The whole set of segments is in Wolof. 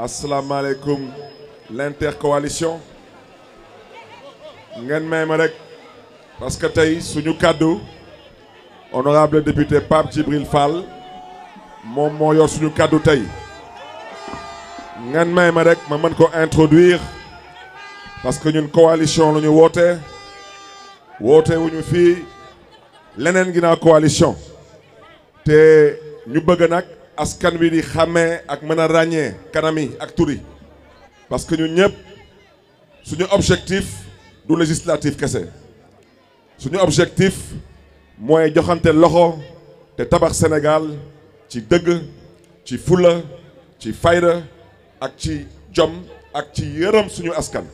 asalaamaaleykum l'intercoalition ngeen may ma rek parce que tey suñu kàddu honorable député Pape Djibril Fall moom moo yor suñu kàddu tey ngeen may ma rek ma mën ko introduire parce que ñun coalition la ñu woote wuñu fii leneen ginnaaw coalition te ñu bëgg nag askan wi di xàmmee ak mën a ràññee kanam yi ak tur yi parce que ñun ñëpp suñu objectif du législatif kese suñu objectif mooy joxante loxo te tabax Sénégal ci dëgg ci fula ci fayda ak ci jom ak ci yërëm suñu askan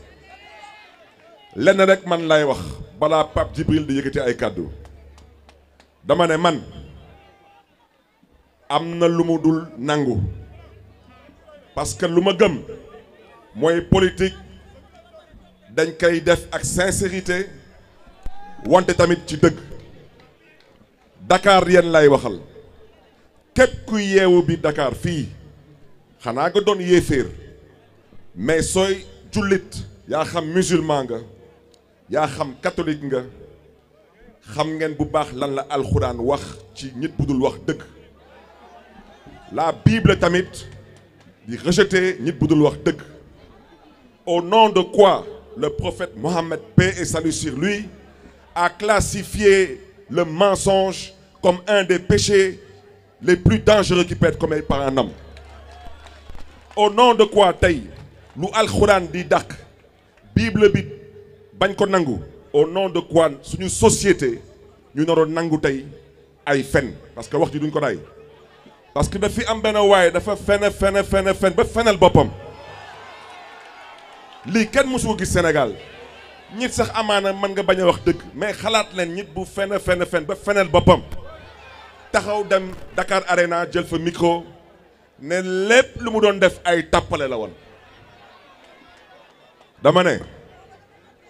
lenn rek man lay wax balaa Pape Djibril di yëkkati ay kàddu dama ne man am na lu mu dul nangu parce que lu ma gëm mooy politique dañ koy def ak sincérité wante tamit ci dëgg Dakar yéen lay waxal képp ku yeewu bi Dakar fii xanaa nga doon yéeféer mais sooy jullit yaa xam musulman nga yaa xam catholique nga xam ngeen bu baax lan la alxuraan wax ci nit bu dul wax dëgg la Bible tamit di rejeter nit bu dul wax dëgg au nom de quoi le prophète Mohammed, paix et salut sur lui, a classifié le mensonge comme un des péchés les plus dangereux qui peut être commis par un homme. Au nom de quoi tey lu alxuraan di dàq Bible bi bañ ko nangu au nom de quoi suñu société ñu naroon nangu tey ay fen parce que wax ji duñ ko day parce que dafi am benn waaye dafa fen ba fenal boppam lii kenn mësu ko gis Sénégal nit sax amaana mën nga bañ a wax dëgg mais xalaat leen nit bu fen ba fenal boppam taxaw dem Dakar Arena jël fa micro ne lépp lu mu doon def ay tappale la woon dama ne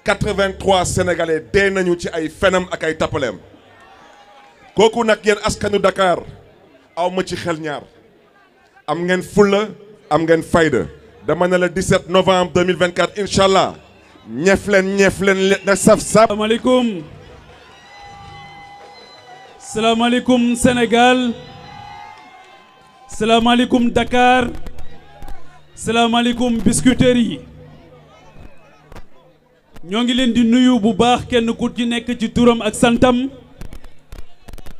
83 Sénégalais dee nañu ci ay fenam ak ay tappaleem kooku nag yéen askanu Dakar aw ma ci xel ñaar am ngeen fulla am ngeen fayda dama ne le 17 novembre 2024 incha allah ñeef leen na saf-saf. salaamaaleykum Sénégal salaamaaleykum Dakar salaamaaleykum biscuiterie yi ñoo ngi leen di nuyu bu baax kenn ku ci nekk ci turam ak santam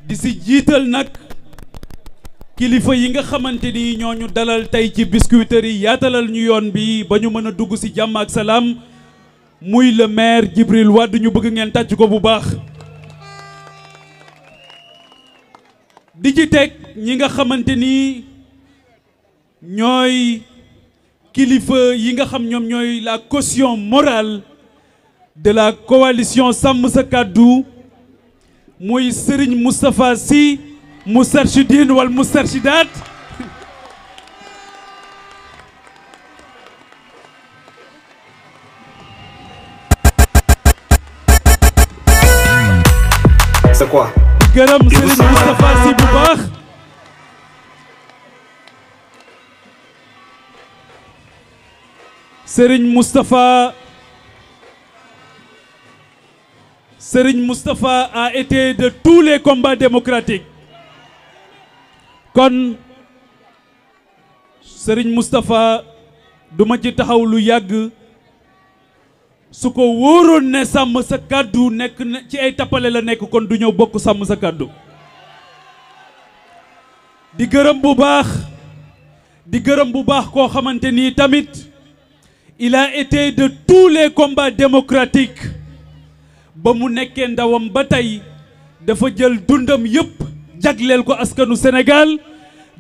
di si jiital nag kilifa yi nga xamante ni ñooñu dalal tey ci biscuiterie yaatalal ñu yoon bi ba ñu mën a dugg si jàmm ak salaam muy le maire Djibril Wade ñu bëgg ngeen tàcc ko bu baax. di ci teg ñi nga xamante ni ñooy kilifa yi nga xam ñoom ñooy la caution morale de la coalition Sàmm Sa Kàddu muy Serigne Moustapha Sy Moustarchidine wal Moustarchidaat c'est quoi? gërëm Serigne Moustapha Sy bu baax Serigne Moustapha a été de tous les combats démocratiques kon Serigne Moustapha duma ci taxaw lu yàgg su ko wóoroon ne sàmm sa kàddu nekk ci ay tappale la nekk kon du ñëw bokk sàmm sa kàddu di gërëm bu baax koo xamante ni tamit il a été de tous les combats démocratiques ba mu nekkee ndawam ba tey dafa jël dundam yëpp jagleel ko askanu Sénégal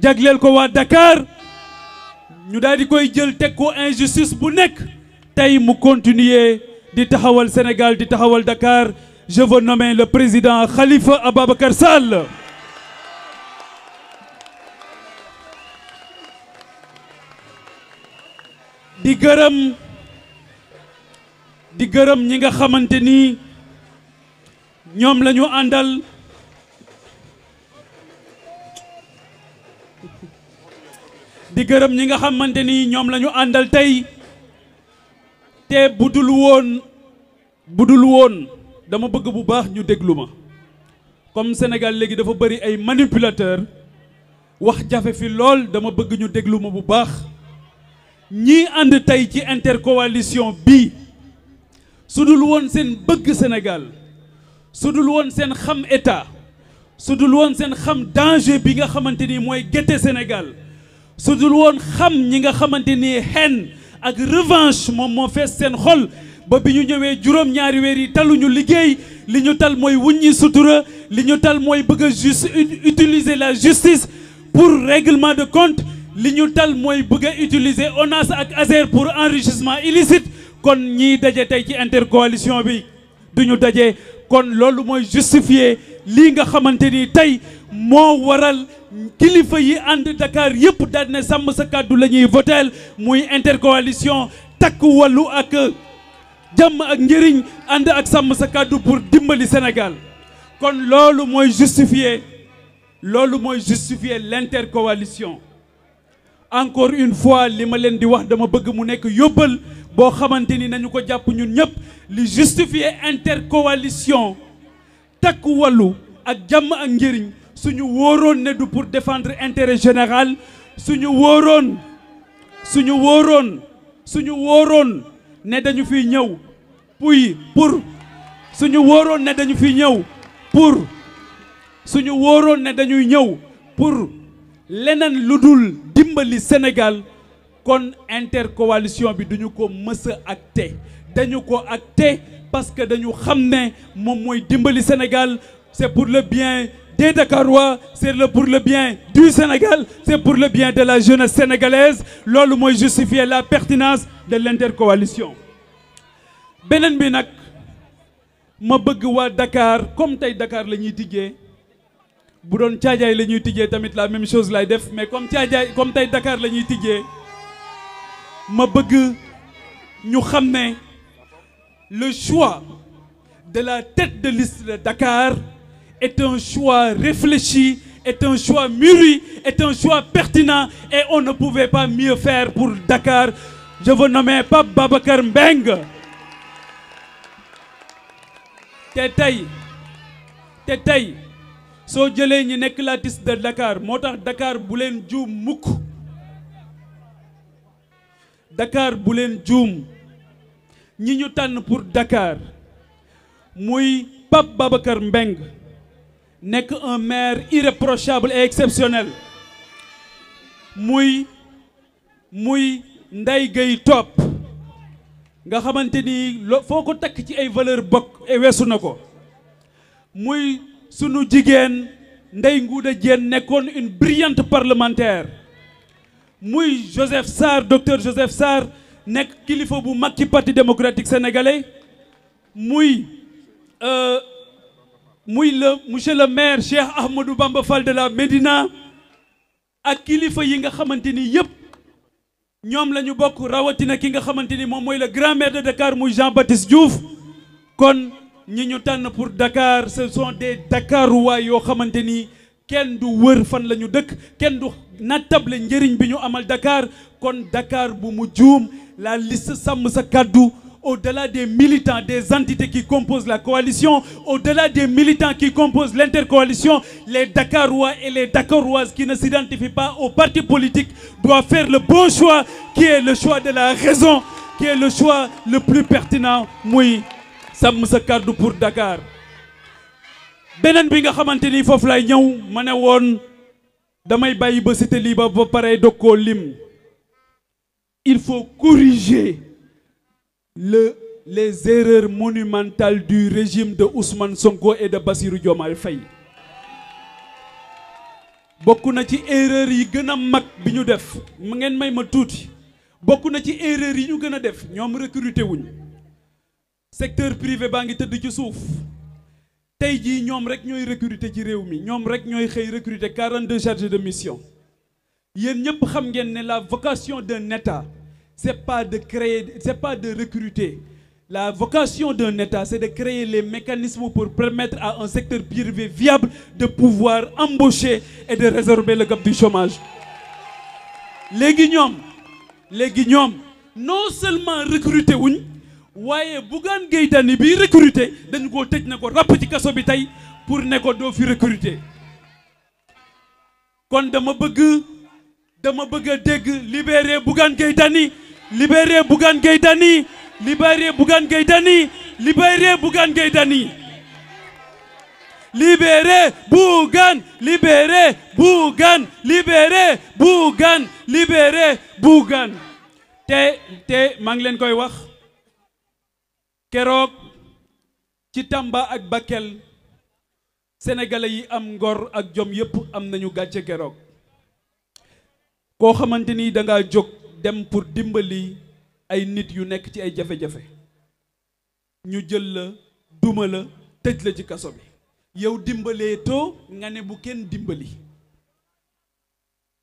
jagleel ko waa Dakar ñu daal di koy jël teg ko injustice bu nekk tey mu continuer di taxawal Sénégal di taxawal Dakar je veux nommer le président Khalifa Ababacar Sall di gërëm ñi nga xamante ni ñoom la ñu àndal di di gërëm ñi nga xamante ni ñoom la ñu àndal tey te budul woon dama bëgg bu baax ñu déglu ma comme Sénégal léegi dafa bëri ay manipulateurs wax jafe fi lool dama bëgg ñu déglu ma bu baax ñii ànd tey ci intercoalition bi su dul woon seen bëgg Sénégal su dul woon seen xam état su dul woon seen xam danger bi nga xamante ni mooy gete Sénégal su dul woon xam ñi nga xamante ni haine ak revanche moom moo fees seen xol ba bi ñu ñëwee juróom-ñaari weer yi taluñu liggéey li ñu tal mooy wuññi sutura li ñu tal mooy bëgg a utiliser la justice pour règlement de compte li ñu tal mooy bëgg a utiliser ONAS ak ASER pour enrichissement illicite kon ñiy daje tey ci intercoalition bi duñu daje kon loolu mooy justifier lii nga xamante ni tey moo waral kilifa yi ànd Dakar yëpp daal ne sàmm sa kàddu la ñuy voteel muy intercoalition takk wàllu ak jàmm ak njëriñ ànd ak sàmm sa kàddu pour dimbali Sénégal kon loolu mooy justifier l'intercoalition encore une fois li ma leen di wax dama bëgg mu nekk yóbbal boo xamante ni nañu ko jàpp ñun ñëpp li justifier intercoalition takk wàllu ak jàmm ak njëriñ suñu wóoroon ne du pour défendre intérêt général suñu wóoroon ne dañu fiy ñëw pour leneen lu dul dimbali Sénégal kon intercoalition bi duñu ko mës a acté dañu ko acté parce que dañu xam ne moom mooy dimbali Sénégal c'est pour le bien des Dakarois c'est pour le bien du Sénégal c'est pour le bien de la jeunesse sénégalaise loolu mooy justifier la pertinence de l'intercoalition beneen bi nag ma bëgg waa Dakar comme tey Dakar la ñuy tijjee bu doon Caajaay la ñuy tijjee tamit la même chose lay def mais comme tey Dakar la ñuy tijjee ma bëgg ñu xam ne le choix de la tête de liste de Dakar est un choix réfléchi, est un choix mûri, est un choix pertinent et on ne pouvait pas mieux faire pour Dakar. Je veux nommer Pape Babacar Mbengue. te tey soo jëlee ñi nekk la liste de Dakar moo tax Dakar bu leen juum mukk Dakar bu leen juum ñi ñu tànn pour Dakar muy Pape Babacar Mbengue nekk un maire irréprochable et exceptionnel muy Ndeye Gueye Top nga xamante ni foo ko takk ci ay valeur bokk weesu na ko muy sunu jigéen Ndeye Ngouda Diène nekkoon une brillante parlementaire muy Joseph Sarr docteur Joseph Sarr nekk kilifa bu mag ci parti démocratique sénégalais muy monsieur le maire Cheikh Ahmadou Bamba Fall de la Médina ak kilifa yi nga xamante ni yëpp ñoom la ñu bokk rawatina ki nga xamante ni moom mooy le grand maire de Dakar muy Jean-Baptiste Diouf kon ñi ñu tànn pour Dakar ce sont des Dakarois yoo xamante ni kenn du wër fan la ñu dëkk kenn du nattable njëriñ bi ñu amal Dakar kon Dakar bu mu juum la liste sàmm sa kàddu au-delà des militants des entités qui composent la coalition au-delà des militants qui composent l'intercoalition les Dakarois et les Dakaroises qui ne s'identifient pas aux partis politiques doivent faire le bon choix qui est le choix de la raison qui est le choix le plus pertinent muy sàmm sa kàddu pour Dakar beneen bi nga xamante ni foofu lay ñëw ma ne woon damay bàyyi ba cité lii ba pare doog koo lim il faut corriger les erreurs monumentales du régime de Ousmane Sonko et de Bassirou Diomaye Faye bokk na ci erreur yi gën a mag bi ñu def mu ngeen may ma tuuti bokk na ci erreur yi ñu gën a def ñoom recruter wuñ secteur privé baa ngi tëdd ci suuf tey jii ñoom rek ñooy recruter ci réew mi ñoom rek ñooy xëy recruter 42 chargés de mission yéen ñëpp xam ngeen ne la vocation d'un État c'est pas de créer, c'est pas de recruter. La vocation d'un État, c'est de créer les mécanismes pour permettre à un secteur privé viable de pouvoir embaucher et de résorber le gap du chômage. léegi ñoom non seulement recruter wuñ waaye Bougane Gueye Dany bi recruter dañu koo tëj ne ko ràpp ci kaso bi tey pour ne ko doo fi recruter kon dama bëgg a dégg libérer Bougane Gueye Dany, libérer Bougane Gueye Dany, libérer Bougane Gueye Dany, libérer Bougane Gueye Dany, libérer Bougane, libérer Bougane, libérer Bougane, libérer Bougane. te maa ngi leen koy wax keroog ci Tamba ak Bakel sénégalais yi am ngor ak jom yépp am nañu gàcce keroog koo xamante ni da ngaa jóg dem pour dimbali ay nit yu nekk ci ay jafe-jafe ñu jël la duma la tëj la ci kaso bi yow dimbalee too nga ne bu kenn dimbali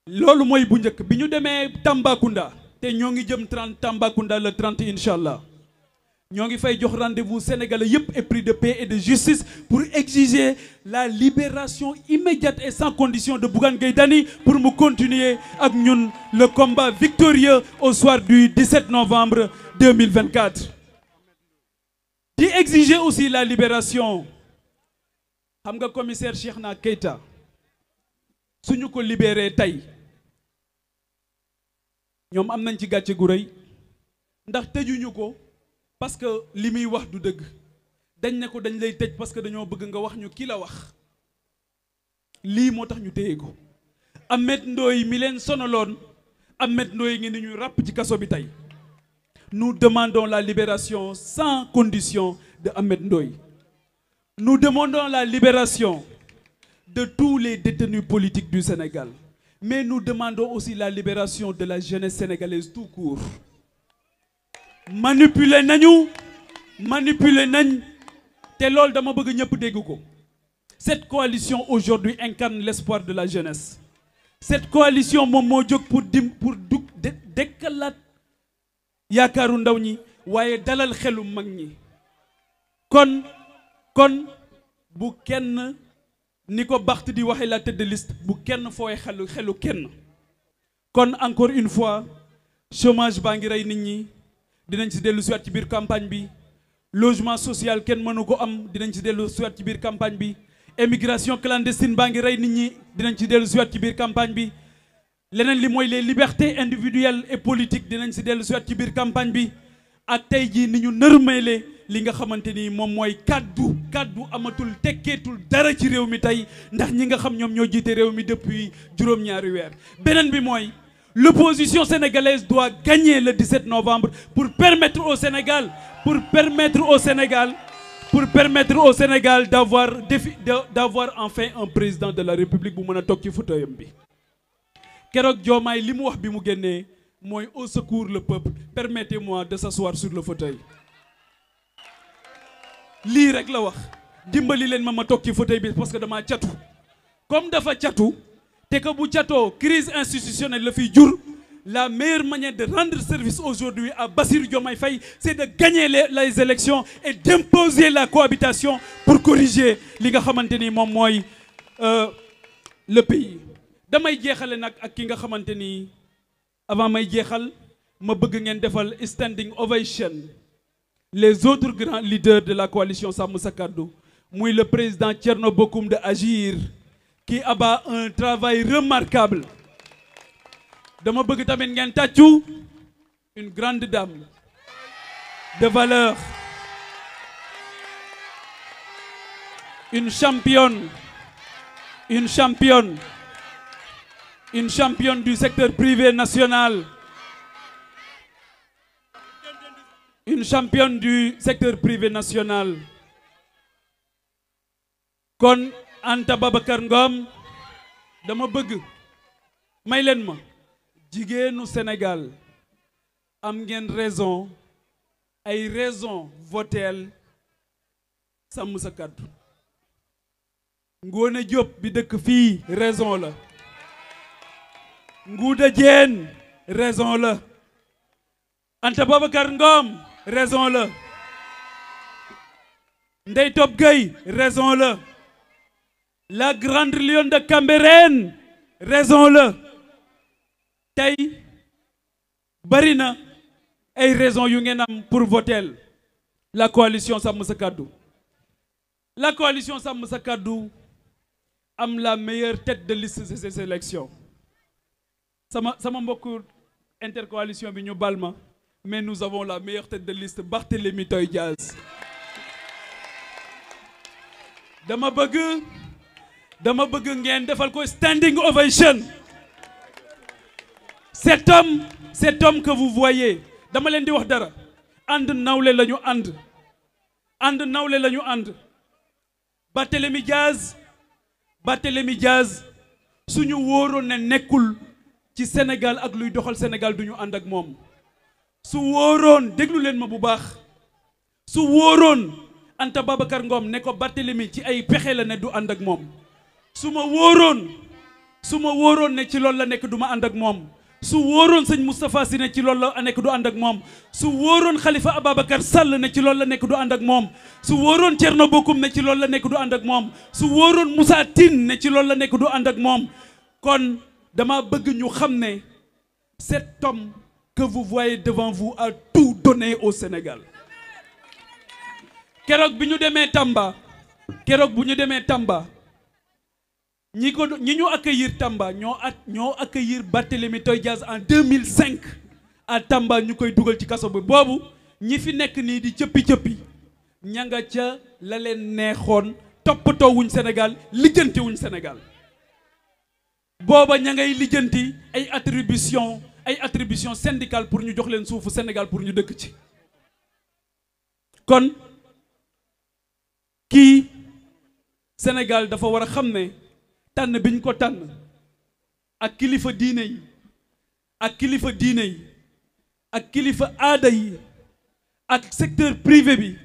loolu mooy bu njëkk bi ñu demee Tambacounda te ñoo ngi jëm 30 Tambacounda le 30 inchallah ñoo ngi fay jox rendez-vous sénégalais yépp épris de paix et de justice pour exiger la libération immédiate et sans condition de Bougane Gueye Dany pour mu continuer ak ñun le combat victorieux au soir du 17 novembre 2024 di exiger aussi la libération xam nga commissaire Cheikhna Keita suñu ko libéré tey ñoom am nañ ci gàcce gu rëy ndax tëjuñu ko parce que li muy wax du dëgg dañ ne ko dañ lay tëj parce que dañoo bëgg nga wax ñu ki la wax lii moo tax ñu téye ko Ahmed Ndoye mi leen sonaloon Ahmed Ndoye ngi ni ñu ràpp ci kaso bi tey nous demandons la libération sans condition de Ahmed Ndoye nous demandons la libération de tous les détenus politiques du Sénégal mais nous demandons aussi la libération de la jeunesse sénégalaise tout court manipuler nañ te loolu dama bëgg ñëpp dégg ko cette coalition aujourd'hui incarne l'espoir de la jeunesse cette coalition moom moo jóg pour dekkalaat yaakaaru ndaw ñi waaye dalal xelu mag ñi kon bu kenn ni ko Barth di waxe la tête de liste bu kenn fooy xelu kenn kon encore une fois chômage baa ngi rey nit ñi dinañ ci dellu siwaat ci biir campagne bi logement social kenn mënu ko am dinañ ci dellu siwaat ci biir campagne bi émigration clandestine baa ngi rey nit ñi dinañ ci dellu siwaat ci biir campagne bi leneen li mooy les libertés individuelles et politiques dinañ ci dellu siwaat ci biir campagne bi ak tey jii ni ñu nërmeele li nga xamante ni moom mooy kaddu amatul tekkeetul dara ci réew mi tey ndax ñi nga xam ñoom ñoo jiite réew mi depuis juróom-ñaari weer beneen bi mooy l'opposition sénégalaise doit gagner le 17 novembre pour permettre au Sénégal d'avoir enfin un président de la République bu mën a toog ci fauteuilam bi keroog Diomaye li mu wax bi mu génnee mooy au secours le peuple permettez-moi de s'asseoir sur le fauteuil lii rek la wax dimbali leen ma toog ci fauteuil bi parce que dama catu comme dafa catu te que bu catoo crise institutionnelle la fiy jur la meilleure manière de rendre service aujourd'hui à Bassirou Diomaye Faye c'est de gagner les élections et d'imposer la cohabitation pour corriger li nga xamante ni moom mooy le pays damay jeexale nag ak ki nga xamante ni avant may jeexal ma bëgg ngeen defal standing ovation les autres grands leaders de la coalition Sàmm Sa Kàddu muy le président Thierno Bocoum de Agir qui abat un travail remarquable dama bëgg tamit ngeen tàccu une grande dame de valeur une championne du secteur privé national une championne du secteur privé national kon Anta Babacar Ngom dama bëgg may leen ma jigéenu Sénégal am ngeen raison ay raison voteel Sàmm Sa Kàddu Ngoone Diop bi dëkk fii raison la Ngouda Diène raison la Anta Babacar Ngom raison la Ndeye Top Gueye raison la grande lionne de Cambérène raison la tey bari na ay raisons yu ngeen am pour voter la coalition Sàmm Sa Kàddu. La coalition Sàmm Sa Kàddu am la meilleure tête de liste de ces élections. sama mbokk intercoalition bi ñu bal ma, mais nous avons la meilleure tête de liste, Barthélémy Toye Dias. dama bëgg ngeen defal ko standing ovation. Cet homme que vous voyez, dama leen di wax dara, ànd nawle lañu ànd nawle lañu ànd. Barthélémy Dias suñu wóoroon ne nekkul ci Sénégal ak luy doxal Sénégal duñu ànd ak moom. su wóoroon, déglu leen ma bu baax, su wóoroon Anta Babacar Ngom ne ko Barthélémy ci ay pexe la ne du ànd ak moom. su ma wóoroon ne ci loolu la nekk du ma ànd ak moom. su wóoroon sëñ Moustapha Sy ne ci loolu la nekk du ànd ak moom. su wóoroon Khalifa Ababacar Sall ne ci loolu la nekk du ànd ak moom. su wóoroon Thierno Bocoum ne ci loolu la nekk du ànd ak moom. su wóoroon Moussa Tine ne ci loolu la nekk du ànd ak moom. kon dama bëgg ñu xam ne cet homme que vous voyez devant vous a tout donné au Sénégal. keroog bi ñu demee Tamba ñi ñu accueillir Tamba ñoo accueillir Barthélémy Toye Dias en 2005 à Tamba ñu koy dugal ci kaso bi. boobu ñi fi nekk nii di cëppi ña nga ca la leen neexoon, toppatoo wuñ Sénégal, lijjanti wuñ Sénégal. booba ña ngay lijjanti ay attribution syndicale pour ñu jox leen suufu Sénégal pour ñu dëkk ci. kon kii Sénégal dafa war a xam ne tànn biñ ko tànn ak kilifa diine yi ak kilifa aada yi ak secteur privé bi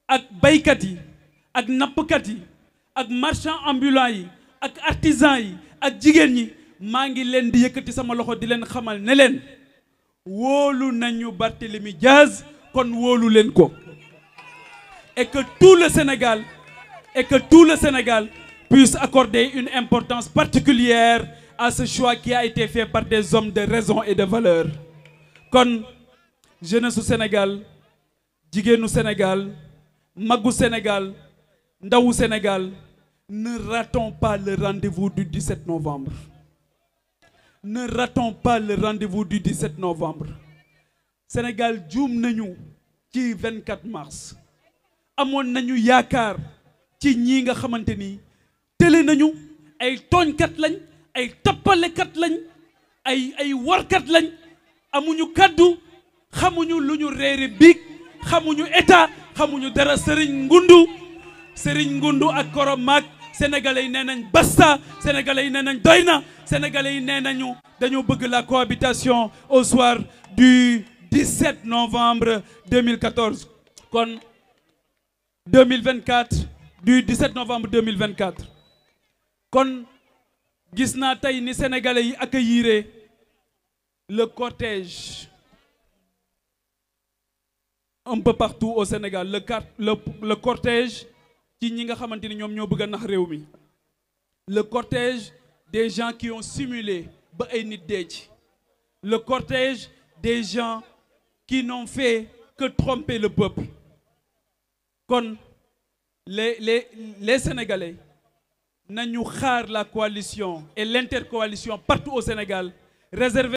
ak baykat yi ak nappkat yi ak marchand ambulant yi ak artisan yi ak jigéen ñi, maa ngi leen di yëkkati sama loxo di leen xamal ne leen wóolu nañu Barthélémy Dias, kon wóolu leen ko. et que tout le Sénégal puisse accorder une importance particulière à ce choix qui a été fait par des hommes de raison et de valeur. kon jeunesse su Sénégal, jigéenu Sénégal, magu Sénégal, ndawu Sénégal, ne ratons pas le rendez-vous du 17 novembre. Ne ratons pas le rendez-vous du 17 novembre. Sénégal juum nañu ci 24 mars. amoon nañu yaakaar ci ñii nga xamante ni télé nañu, ay tooñkat lañ, ay tappalekat lañ, ay warkat lañ, amuñu kaddu, xamuñu lu ñu réere biig, xamuñu état, xamuñu dara. Serigne Ngundu ak Korom Maak sénégalais yi nee nañ basta, sénégalais yi nee nañ doy na, sénégalais yi nee nañu dañoo bëgg la cohabitation au soir du 17 novembre 2014. kon 2024 du 17 novembre 2024 kon gis naa tey ni sénégalais yi accueillir le cortège un peu partout au Sénégal. Le cortège ci ñi nga xamante ni ñoom ñoo bëgg a nax réew mi. Le cortège des gens qui ont simulé ba ay nit dee ci. Le cortège des gens qui n'ont fait que tromper le peuple. kon les Sénégalais nañu xaar la coalition et l'intercoalition partout au Sénégal réservé